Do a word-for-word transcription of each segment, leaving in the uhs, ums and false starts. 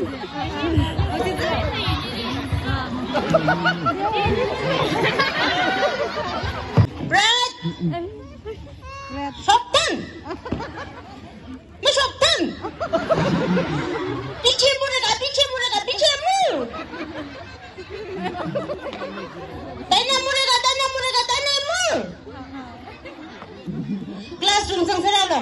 Bread. Shoptan. Mashoptan. Pichemurada, pichemurada, pichemur. Tainamurada, tainamurada, tainamur. Classroom sangseralo.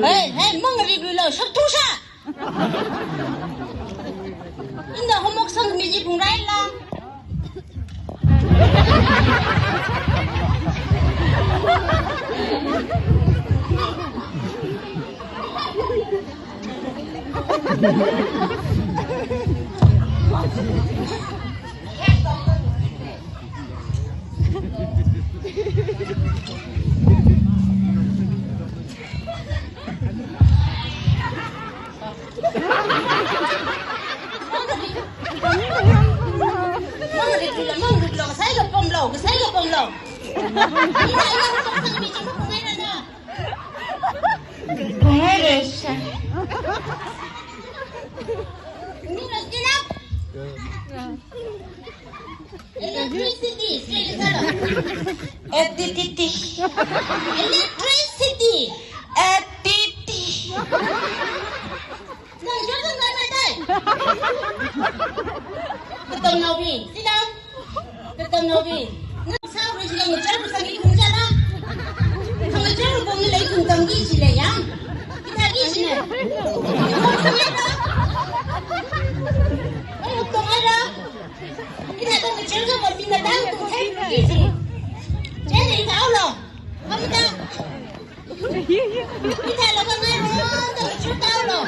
Hey, hey, mangri lulo, shaktusha. Ina homework sangmi ji phungraila. Electricity. Electricity. Electricity. Electricity. Nang jawab ngai matai. Katamnaobing, sit down. Katamnaobing. Nang sāra jila ngacharu sāki khungjala. Khangacharu bongli lei khungjang ki jilei yang. Kita ki jine. Ai, tongaira. Ina khangacharu bongli na dang tu hai ki ji. Jene ina aulo. Mamita. Ithāla khangairo, tangchutalo.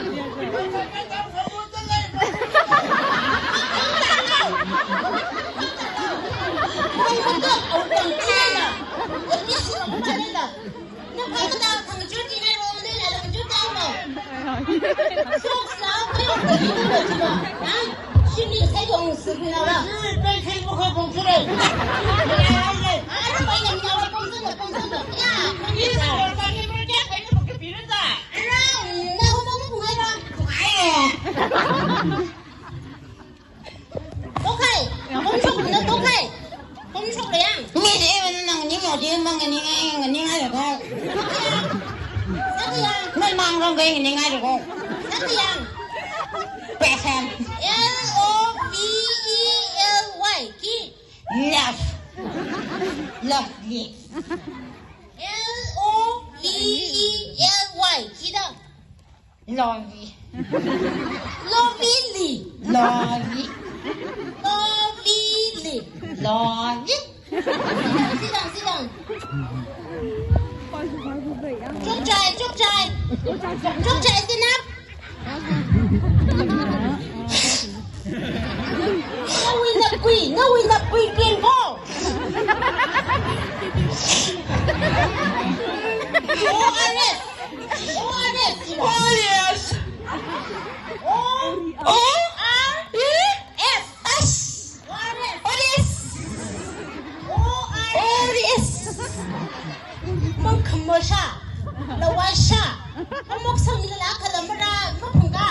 Tokhai, homshok na tokhai. Homshok le yang. Ni de nang ni mo de mang ni ngai ni ngai ko. Sāka yang. Nang mang rong ngai ni ngai ko. Sāka yang. Pesen. L O V E L Y, ki. Love. Lovely. L O V E L Y, kida. Lovely. Lovely. Lovely. Lovely. Lovely. Sit down, sit down. Chukchai, chukchai. Chukchai, sit up. Nawui napkui, nawui napkui pengko. O R S. O R S. O R S. O, O R S. O R S. O R S. Mangkhamasha. Lawasha. Amok sangmila khalamara maphungka.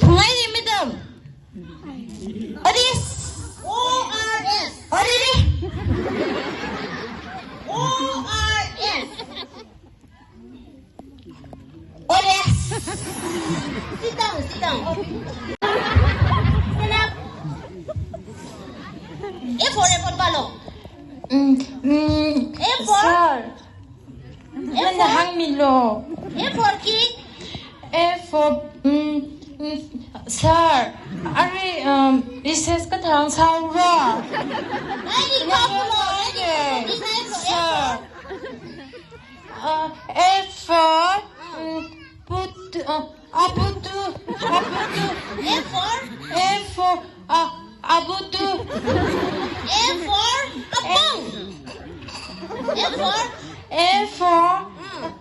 Phungai ni madam. O R S. O R S. O R S. O R S. O R S. Sit down, sit down. Stand up. A for apple pālo. Mm, mm, A for? Sir. Nana hāngmilo. A for key. A for, mm, mm, sir. Arui, um, recess kathang sāura. Ai, ni ka pulo, ai, ni ka pulo. Sir. Uh, A for, mm, put, uh, Abutu, abutu. A for? A for, a, abutu. A for apple. A for? A for, mm,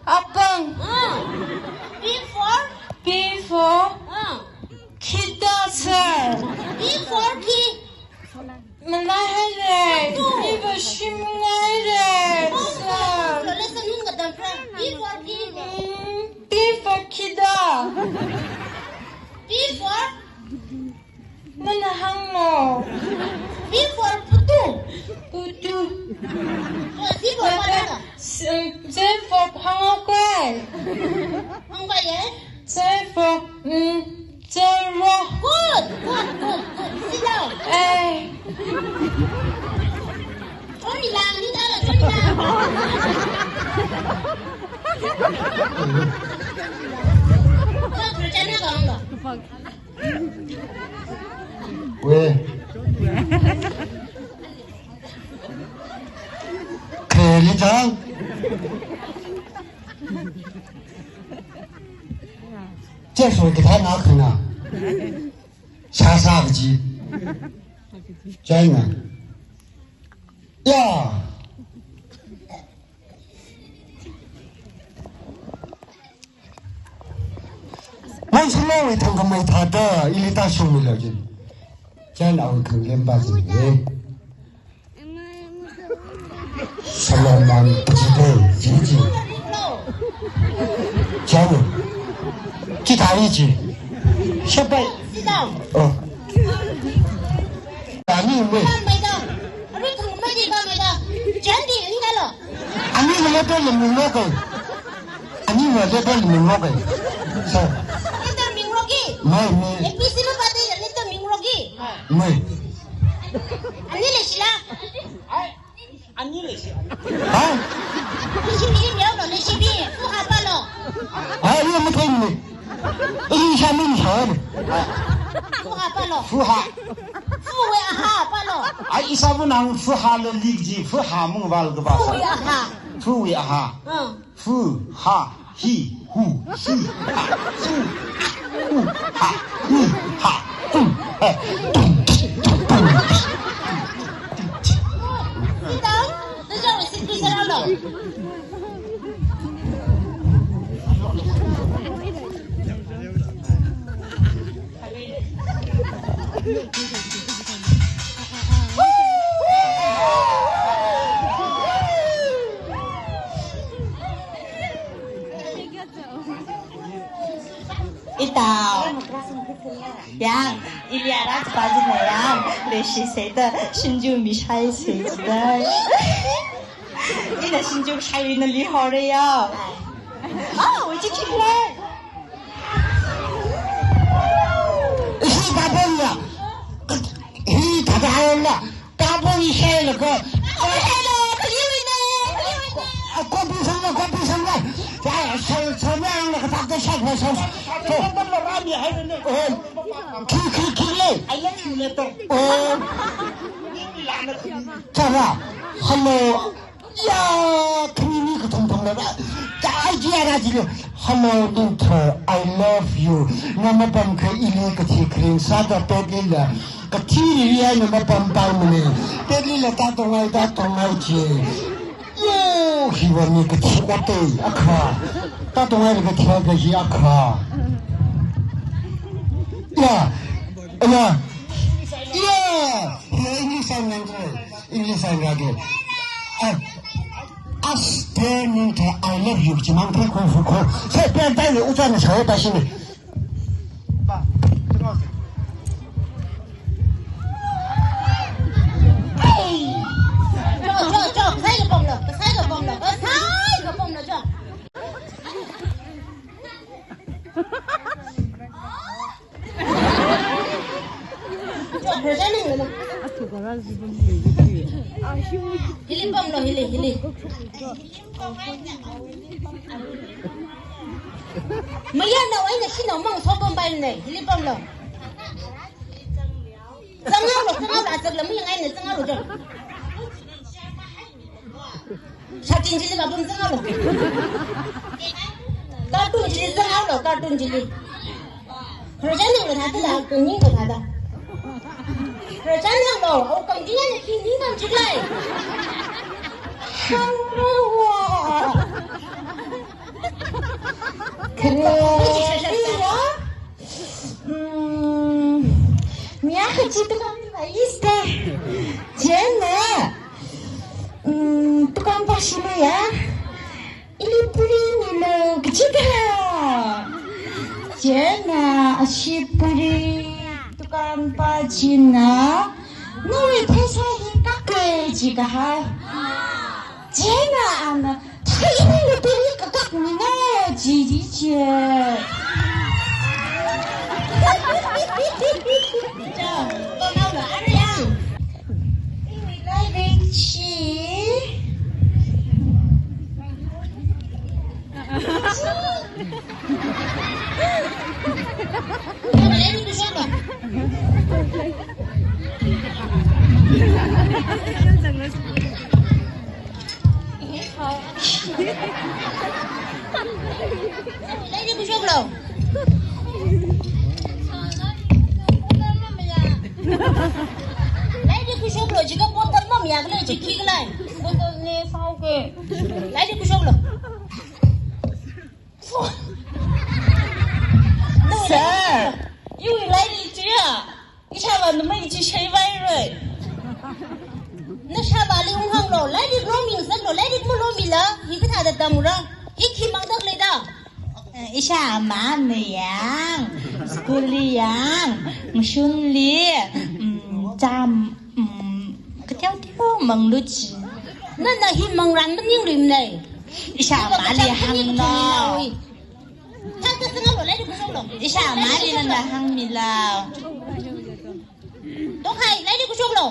Forky. Manai haire. Iva shim manai haire. Sir. Lesson nun katam fra. P for P. Mm, P for kida. P for? Nana hānglo. P for putu. Putu. Oh, Z for banana. S-, um, Z for hāngkhui. Hāngkhui, eh? Z for, mm, zero. Good, good, good, good. Sit down. Eh. Chonila, ningdala, chonila. Kau kerja na kau enggak? We. Kali chang. Jesu kita nak kena. Sasa kaji. China. Ya. Nang sumawui thangkhamei thāda, ili tāshungmilo ji. China awui khanglempa ji, eh. Solomon pachite, jiji. Chani. Chithāi ji. Shepai. Sit down. Oh. Ani me. Bam mai da. Arui thang mai di bam mai da. Chandi, ani kalo. Ani me letter le mung lo kai. Ani me letter le mung lo kai. So. Letter ming lo ki. Mai me. A B C lo pati letter ming lo ki. Mai. Ani le shila. Ani le shi. Ha? Leshi bi miao lo, leshi bi. Fuha palo. Ha, iya mathei ni. Iya sha mi sha ni. Fuha palo. Fuha. Fuwui aha palo. Ai, isa bu nang fuha lo lik ji, fuha mung val ke ba sa. Fuwui aha. Fuwui aha. Hmm. Fu, ha, hi, hu, hi, ha, fu, ha, hu, ha, fu, ha, tum, tum, tum. Sit down. Sit down, sit down. Ita. Yang, ili ara pazina yang, leshi seda, shinju mishai seda. Ina shinju shai na li hore ya. Oh, which is clear. Hi tabon ya. Hi tabon ya. Tabon hi shai la ko. Hello, kaliwina, kaliwina. A, kopi samla, kopi samla. Ya, sal, samla ang la katak de shai la sal. Ki, ki, ki le. I love you letter. Oh. Chara. Hello. Ya, khani ni kathum thum la ba. Chai ji ara ji le. Hello, Ningthar, I love you. Na mapam kha ili kathi kharing sāda petlila. Kathi ri ya na mapam pai mane. Petlila tātongai, tātongai ji. Yo, hi wa ni kathi wa te akha. Tātongai kathi wa kahi akha. Ya, ya, ya. Hi English ang nang. English ang lagi. Ah, as the Ningthar, I love you. Chimang pe ko fu ko. Se pe pe le uta na sa ta shi ni. Cho, cho, cho. Sai ka pom lo. Sai ka pom lo. Sai ka pom lo, cho. Hili pamlo, hili, hili. Mayarnao eina shanao mang sopam paine, hili pamlo. Zanghaolo, zanghaolo, azak lam yang eina zanghaolo, zang. Satin chili kapam zanghaolo. Cartoon chili zanghaolo, cartoon chili. Rajan nang lo thāda, kani ko thāda. Rajan nang lo, o kang dinga ni king ding kang chilai. Kani. Hmm. Miya kachi tu Ista. Chieina, mm, dukan pāshilaya. Ili puri milu kachida. Chieina ashi puri dukan pā china, nawui pheisā hi kakai jikahai. Chieina ana, thai ini puri kakak mina ji ji je. Iwui lairik chi. Lairik khuishoklu. Lairik khuishoklu, jiakha bottle mamayākhala, chi khikhala. Bottle ne sāuke. Lairik khuishoklu. Sir. Iwui lairik chiya. Ishāvā namai chi shaivairei. Nashāvāli unghānglu, lairik lomingsaklu, lairik malomila, hikathāda tamra, hi khi mangda leida. Eh, ishāvā mayang, school li yang, mashunli, mm, cham, mm, kateoteo manglu chi. Nana hi mangrang maningrim nei. Ishāvāli hānglu. Thāda sangalo, lairik khuishoklu. Ishāvāli nana hāngmilu. Tokhai, lairik khuishoklu.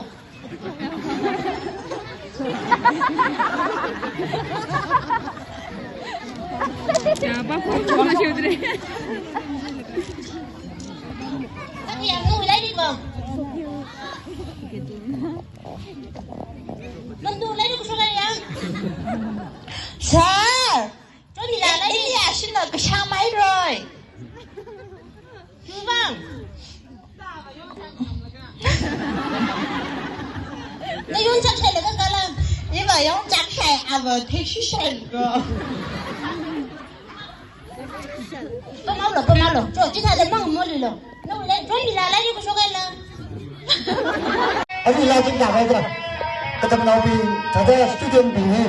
Ya, ba, ko, ko, ko, ko. Saki yang nu, lairik khuishoklu. Mandu, lairik khuishoklu yang. Sir! Chonmila, lairik. Ili ashina kashāngmeirei. Mavang. Nayonchak shailaga kala. Iva yonchak shai ava theishishailaga. Pamāolu, pamāolu. Cho, chithāda mang molilu. Nawui lairik, chonmila, lairik khuishokhaila. Ani lairik na haida. Katamnaobing, thāda student bing hi.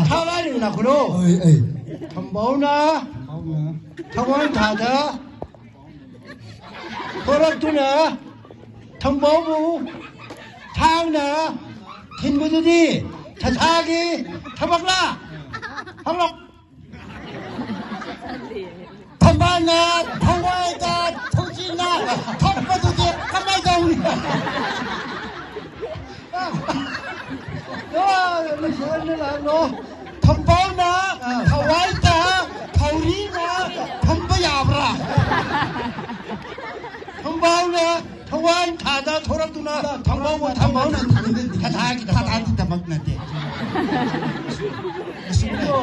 Thālai ringna khulo. Oi, oi. Thambaona. Thawan thāda. Thoraktuna. Thambaobu. Thangna. Thinbududi. Thathāki. Thabakla. Hanglok. Thambaona, thawaida, thaujina, thambadude, khamai dauni. Yo, listen la no. Thambaona, ah, thawaida, thaurina, thamba yabra. Thambaona, thawan thāda, thoraktuna, thambaobu, thambaona, thathāki, thathāki, thamakna de. Yo.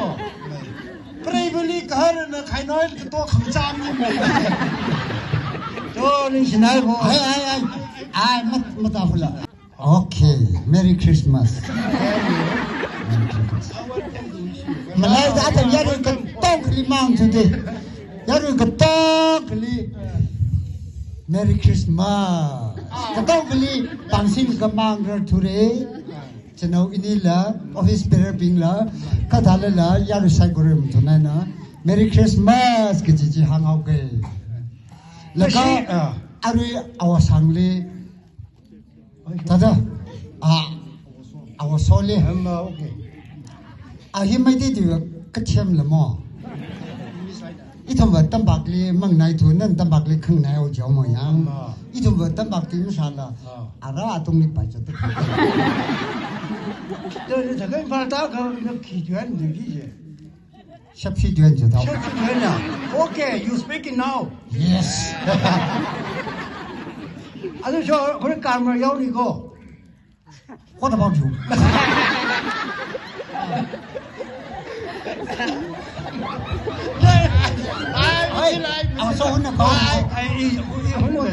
Preibali kaharna khainoi kato khangcham ni. To ningshinai ho. Ai, ai, ai. Ai, mat, mata hula. Okay, Merry Christmas. Malai da atam yarui katongli mang today. Yarui katongli Merry Christmas. Katongli pangsin kamang rar ture. Channao inila, office bearer bingla, kathālala, yarui saikora mathānaina, Merry Christmas kaji chi hānghaoke. Laga, kashi, ah, arui awasangli, thāda, ah, awasoli. Um, uh, okay. A hi Meitei tuiva kathemla mo. Ithumva tampakli mangnai thu, nana tampakli khangnai o jao mo yang. Ama. Ithumva tampak tuiva masāla. Ah. Ara atungli pai chata. Yo, ni thakai Imphal ta ka na khi tuan ni ki je. Shapshi tuan chata. Shapshi tuan na. Okay, you speak it now. Yes. Adu sho, kore karma yao ni ko. What about you? Ai, ai, ai, so na ba. Ai, ai, ai, ai, ai,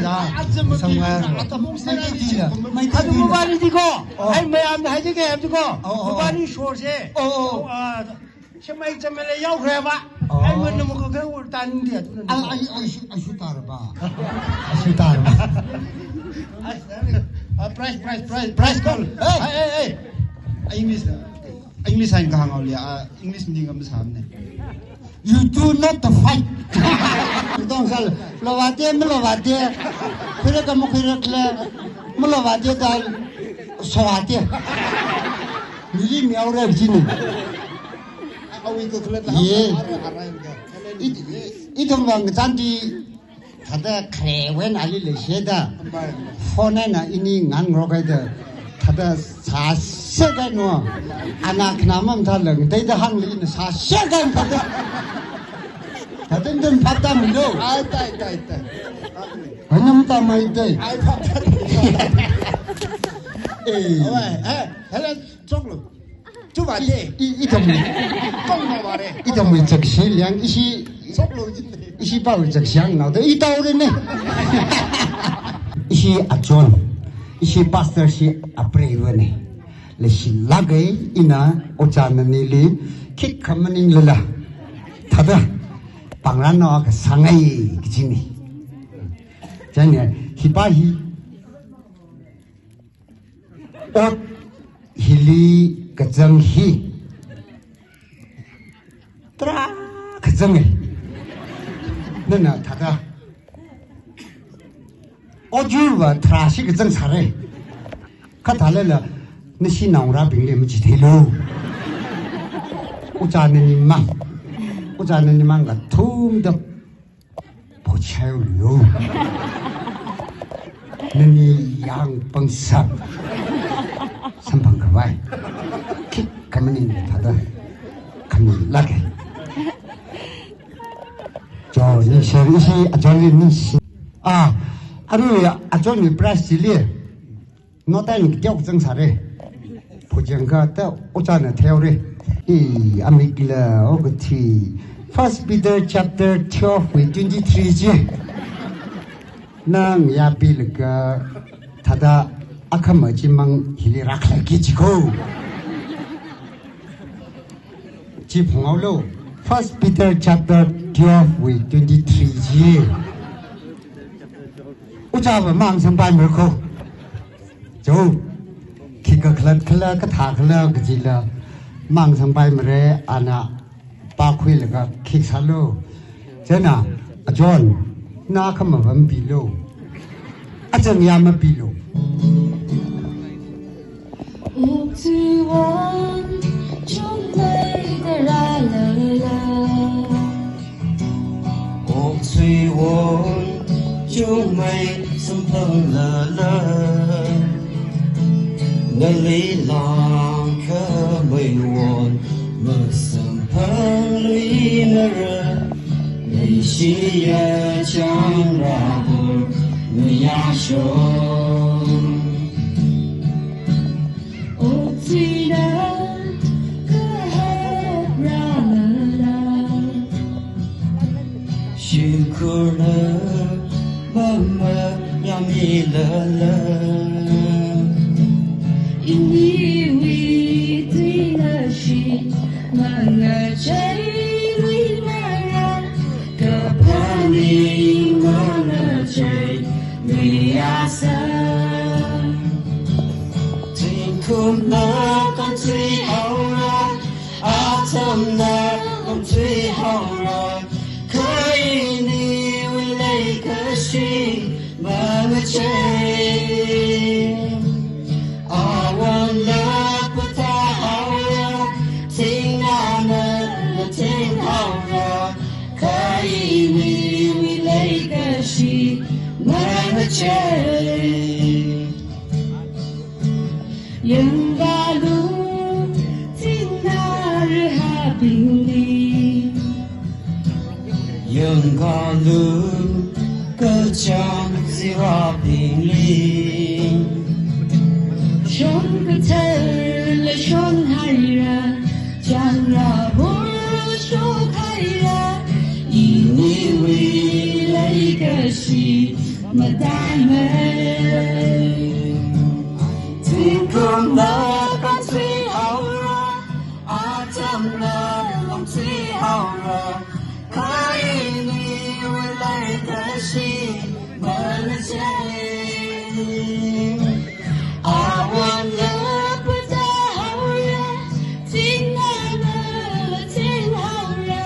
ai, somewhere. Mai ti la, mai ti la. Adu mubani di ko. Oh. Ai, mai am hai di ke, am di ko. Oh, oh. Mubani shor se. Oh, oh. Ah, shemai chamele yao kre ba. Oh. Ai, man na mo ka ka wor tan di atu na. Ai, ai, ai, shi, ai, shi tar ba. Ai, shi tar ba. Ah, price, price, price, price call. Hey. Ai, ai, ai. Ai, English. English hain kahang au lia. Ah, English ni ngam sam ne. You do not fight. Tong sal, lovate, malovate. Khuira ka makhuira khala, malovate dal, sovate. Mili miaura jini. Awi ko khala. Ye. Ara, ara, ara. I, ithum vang chandi. Thāda khare wen ali leishe da. Phone na ini ngan ngrok ai da. Thāda sāshe kai no. Ana khana mam tha leng dai da hāngli na sāshe kai thāda. Thāda dun phap ta mi lo. Ai, tai, tai, tai. Hanam ta mai dai. Ai, phap ta. Eh. Oi, eh, Helen, chok lo. Chuba te. I, i, ithum. Kong ma ba re. Ithum i chak shi liang, ishi. Sok lo jin. Ishi pao i chak shi ang nao de, i tao de ne. Ishi a John. Ishi pastor shi a pray wa ne. Leishi lagai ina ocha nani li khikha maningla la. Thāda. Pāngran no ka sāngai kaji ni. Chieina, hi pa hi. Ot hili kazang hi. Tarā kazang e. Nana thāda. Ot yur va tarā shi kazang sāra. Kha thālala, nashi naongarābingli machithei lo. Ocha nani mang. Ocha nani mang kathumda. Pochai lo. Nani yang pangsak. Samphang khavai. Khikha maningla thāda. Khami lāka. Jo, ni share ishi a John li ni shi. Ah, aru a John ni price chili. Nota ni kitiao kazang sāra. Phujang kata ocha na theo ra. I, amik la, o kathi. First Peter chapter twelve wui twenty-three chi. Nang yapi laga thāda akhama chi mang hili rakla ki chi ko. Chi phungao lo. First Peter chapter twelve wui twenty-three chi. Ocha va mang sampai mer ko. Jo. Khikha khalat khala kathā khala kajila. Mang sampai mare ana pa khuilaga khik sālo. Chieina, a John, na khama va mapilo. Achang ya mapilo. Okthuiwon chungmei taralala. Okthuiwon chungmei samphanglala. Nali langkhameiwon masamphangluimara. Leishiya changrabor mayashon. Okthuina kahap rālala. Shimkhurna mama yamilala. Iniwui tuina shi mangachei luimara. Kaphaning mangachei luiasa. Zingkumna kanthui haora, atamna kanthui haora, kha iniwui leikashi mangachei. Awonla pata haora, thingnana thing haora, kha iniwui leikashi mangachei. Yangkalu thingnarabingli. Yangkalu kachang zirabingli. Shon kathar la shon haira, changrabor shok haira, i mataimei. Zingkumna kanthui haora, atamna lungthui haora, kha iniwui leikashi manachei. Awonla pata haora, thingnana thing haora,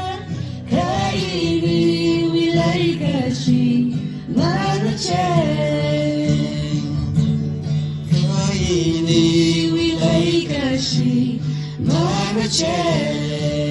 kha iniwui leikashi manachei. Kha iniwui leikashi manachei.